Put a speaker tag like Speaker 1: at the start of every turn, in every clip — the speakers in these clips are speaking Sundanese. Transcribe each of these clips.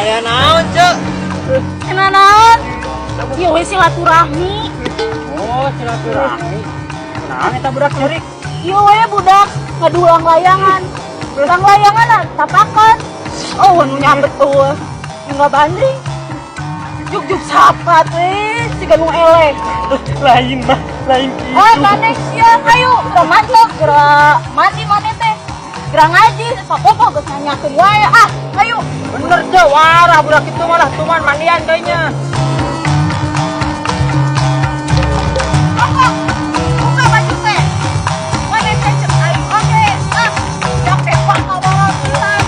Speaker 1: Aya naon, Cek?
Speaker 2: Cenah naon? Ieu we silaturahmi.
Speaker 1: Oh, silaturahmi. Naon eta budak ceurik?
Speaker 2: Ieu we budak ngadulang layangan. Dulang layangan tapakan. Oh, nu nyambet eueuh. Nu bandring. Juk-juk sapat we, siga nu eleh.
Speaker 1: Lain mah, lain kitu.
Speaker 2: Oh, maneh sia hayu, geura matlok, geura mandi maneh teh. Geura ngaji, sapopo geus nanyakeun wae ah, hayu.
Speaker 1: Bener, Cek, warah budak itu malah tuman mandian kayaknya.
Speaker 2: Pokok, buka baju teh. Maneh teh cek aing oge. Ah, capek bakal bawa pisan.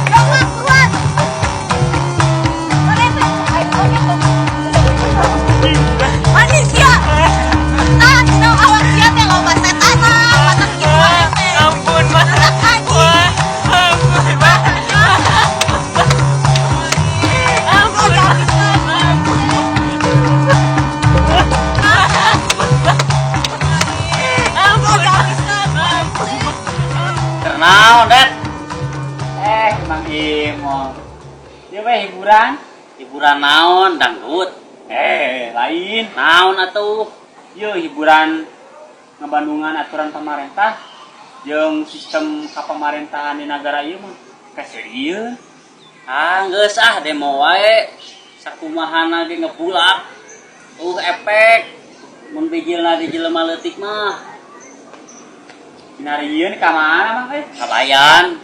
Speaker 2: Jongkok buruan. Maneh teh cek aing oge tuh. Mandi sia. Tah, dina awak sia teh loba setanna, matak kitu maneh teh.
Speaker 1: Ampun, Mas.
Speaker 2: Matak ngaji.
Speaker 1: Ampun, Mas.
Speaker 2: Ampun.
Speaker 3: Naon, Det?
Speaker 1: Mang Imo. Ieu we hiburan.
Speaker 3: Hiburan naon, dangdut?
Speaker 1: Lain.
Speaker 3: Naon atuh?
Speaker 1: Ieu hiburan ngebandungan aturan pemerintah jeung sistem kapamarentahan di nagara ieu mah kaseurieun.
Speaker 3: Ah, geus ah demo wae. Sakumahana ge ngebulak. Efek. Mun bijilna di jelema leutik mah.
Speaker 1: Dinarieun ka mana mah eh?
Speaker 3: Kabayan.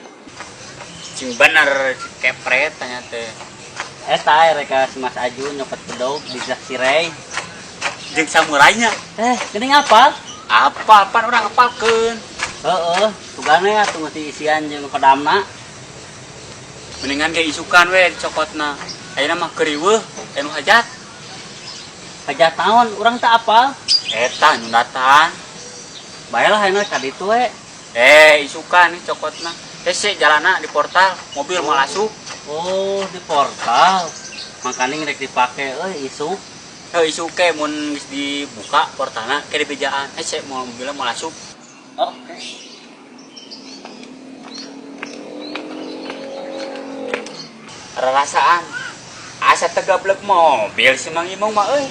Speaker 1: Cing bener kepret tanya teh.
Speaker 3: Eta reka si Mas Aju nyopet bedog di Zak Sirei.
Speaker 1: Jeung samurainya.
Speaker 3: Geuning apa?
Speaker 1: Apa pan urang apalkeun.
Speaker 3: Heeh, tugane atuh geus diisian jeung pedamna.
Speaker 1: Mendingan ge isukan we dicokotna. Ayeuna mah keur riweuh, anu hajat.
Speaker 3: Hajat naon? Urang teu apal.
Speaker 1: Eta nyundatan.
Speaker 3: Baelah ayeuna ka ditu we.
Speaker 1: Isukan nih cokotna. Hese jalana di portal, mobil mau asup.
Speaker 3: Oh, di portal. Makanya rek dipake euy isuk.
Speaker 1: Heuh isuk ke mun geus dibuka portalna ke dibejaan. Hese moal mobilna moal asup.
Speaker 3: Oke.
Speaker 1: Rarasaan. Asa tegablek mobil si Mang Imong mah euy.